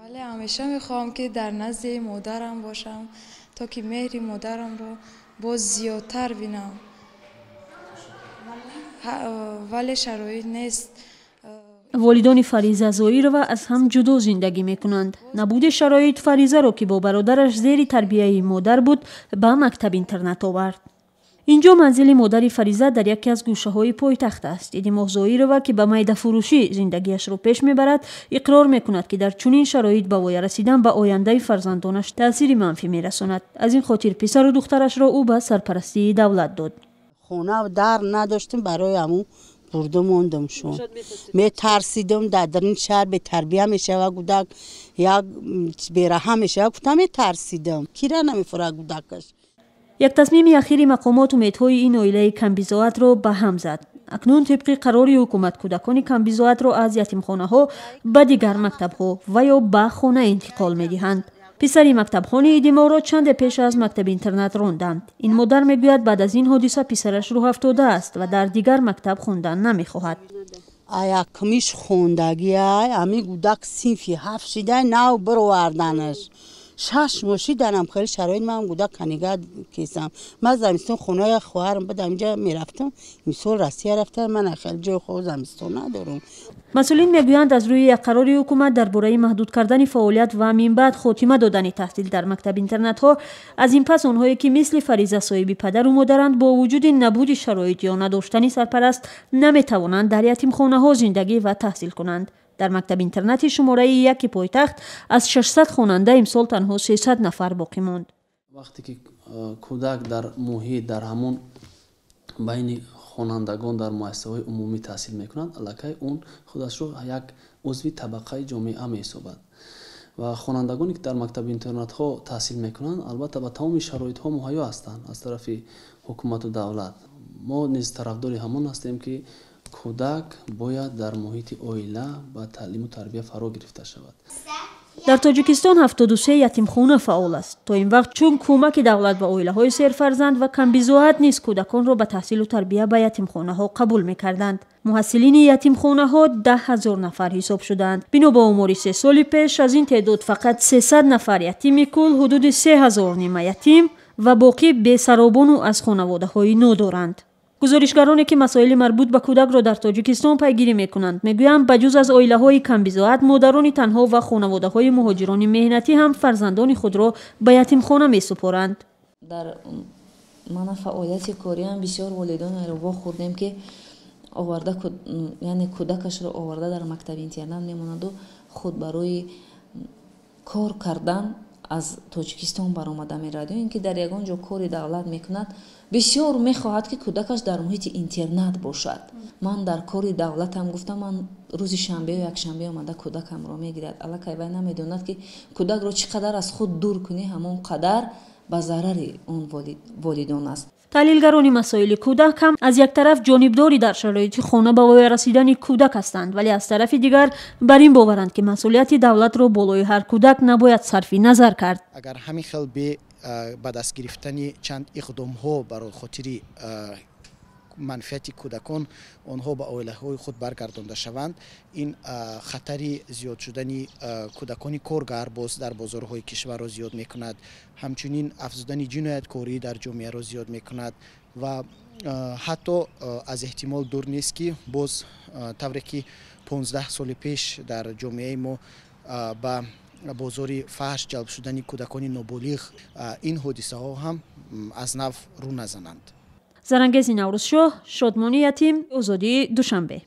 Вале ҳамеша мехоҳам, ки дар назди модарам бошам, то ки меҳри модарамро боз зиёдтар бинам, вале шароит нест. Волидони Фариза Зоирова аз ҳам ҷудо зиндагӣ мекунанд. Набуди шароит Фаризаро, ки бо бародараш зери тарбияи модар буд, ба мактаб-интернат овард. Инҷо манзили модари Фариза дар яке аз гӯшаҳои пойтахт аст. Идимоҳ Зоирова, ки ба майдафурӯшӣ зиндагиашро пеш мебарад, иқрор мекунад, ки дар чунин шароит ба воя расидан ба ояндаи фарзандонаш таъсири манфӣ мерасонад. Аз ин хотир писару духтарашро ӯ ба сарпарастии давлат дод. Хона дар надоштем, барои ҳамун бурду мондамшон. Метарсидам, дар дарин шаҳр бетарбия мешава кӯдак, як бераҳам мешава, гуфта метарсидам. Кира намефура кӯдакаш. Як тасмими ахири мақомот умедҳои ин оилаи камбизоатро ба ҳам зад. Акнун тибқи қарори ҳукумат кӯдакони камбизоатро аз ятимхонаҳо ба дигар мактабҳо ва ё ба хона интиқол медиҳанд. Писари мактабхони Идиморо чанде пеш аз мактаби интернат ронданд. Ин модар мегӯяд, баъд аз ин ҳодиса писараш рӯҳафтода аст ва дар дигар мактаб хондан намехоҳад. Якмиш хондагиай, ами кӯдак синфи ҳафт шидай, нав бироварданаш. 6 моҳ шиданам, хеле шароит ман кӯдак канига кесам. Ман замистон хонаи хоҳарам будам, инҷа мерафтам. Мисол, Россия рафтам, ман хеле ҷои хоб замистон надорам. Масъулин мегӯянд, аз рӯи як қарори ҳукумат дар бораи маҳдуд кардани фаъолият ва минбаъд хотима додани таҳсил дар мактаб-интернатҳо, аз ин пас онҳое, ки мисли Фариза соҳиби падару модаранд, бо вуҷуди набуди шароит ё надоштани сарпараст, наметавонанд дар ятимхонаҳо зиндагӣ ва таҳсил кунанд. Дар мактаби-интернати шумораи яки пойтахт аз 600 хонанда имсол танҳо 300 нафар боқӣ монд. Вақте ки кӯдак дар муҳит, дар ҳамон байни хонандагон дар муассисаҳои умумӣ таҳсил мекунад, аллакай он худашро як узви табақаи ҷомеа меҳисобад. Ва хонандагоне, ки дар мактаби интернатҳо таҳсил мекунанд, албатта, ба тамоми шароитҳо муҳайё ҳастанд аз тарафи ҳукумату давлат. Мо низ тарафдори ҳамон ҳастем, ки кӯдак бояд дар муҳити оила ба таълиму тарбия фаро гирифта шавад. Дар Тоҷикистон 73 ятимхона фаъол аст. То ин вақт чун кӯмаки давлат ба оилаҳои серфарзанд ва камбизоат низ кӯдаконро ба таҳсилу тарбия ба ятимхонаҳо қабул мекарданд. Муҳассилини ятимхонаҳо 10 000 нафар ҳисоб шудаанд. Бино ба омори 3 соли пеш, аз ин теъдод фақат 300 нафар ятими кул, ҳудуди 3000 нимаятим ва боқӣ бесаробону аз хонаводаҳои нодоранд. Гузоришгароне, ки масоили марбут ба кӯдакро дар Тоҷикистон пайгирӣ мекунанд, мегӯянд, ба ҷуз аз оилаҳои камбизоат, модарони танҳо ва хонаводаҳои муҳоҷирони меҳнатӣ ҳам фарзандони худро ба ятимхона месупоранд. Дар мана фаъолияти кориам бисёр волидонеро вохӯрдем, ки оварда, яъне кӯдакашро оварда дар мактаби интернат мемонаду худ барои кор кардан аз Тоҷикистон баромада меравад ё ин ки дар ягон ҷо кори давлат мекунад. Бисёр мехоҳад, ки кӯдакаш дар муҳити интернат бошад. Ман дар кори давлатам, гуфтам, ман рӯзи шанбею якшанбе омада кӯдакамро мегирад. Аллакай вай намедонад, ки кӯдакро чӣ қадар аз худ дур кунӣ, ҳамон қадар ба зарари он волидон аст. Таҳлилгарони масоили кӯдак ҳам аз як тараф ҷонибдори дар шароити хона ба воя расидани кӯдак ҳастанд, вале аз тарафи дигар бар ин боваранд, ки масъулияти давлатро болои ҳар кӯдак набояд сарфи назар кард. Агар ҳамин хел ба даст гирифтани чанд иқдомҳо барои хотири манфиати кӯдакон онҳо ба оилаҳои худ баргардонда шаванд, ин хатари зиёд шудани кӯдакони коргар боз дар бозорҳои кишварро зиёд мекунад, ҳамчунин афзудани ҷинояткорӣ дар ҷомеаро зиёд мекунад ва ҳатто аз эҳтимол дур нест, ки боз тавре ки 15 соли пеш дар ҷомеаи мо ба бозори фаҳш ҷалб шудани кӯдакони ноболиғ, ин ҳодисаҳо ҳам аз нав рӯ назананд. Зарангези Наврӯзшоҳ, Шодмони Ятим, Озодӣ, Душанбе.